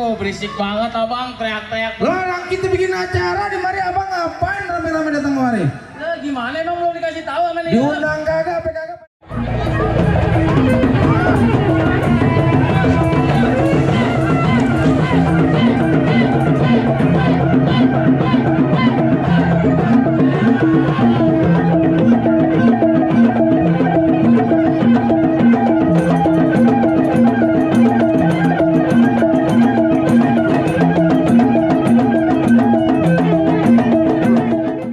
Oh, berisik banget abang, teriak-teriak. Orang kita bikin acara di mari abang ngapain rame-rame datang kemari? Lah gimana emang belum dikasih tahu sama nih? Diundang kagak, apa kagak?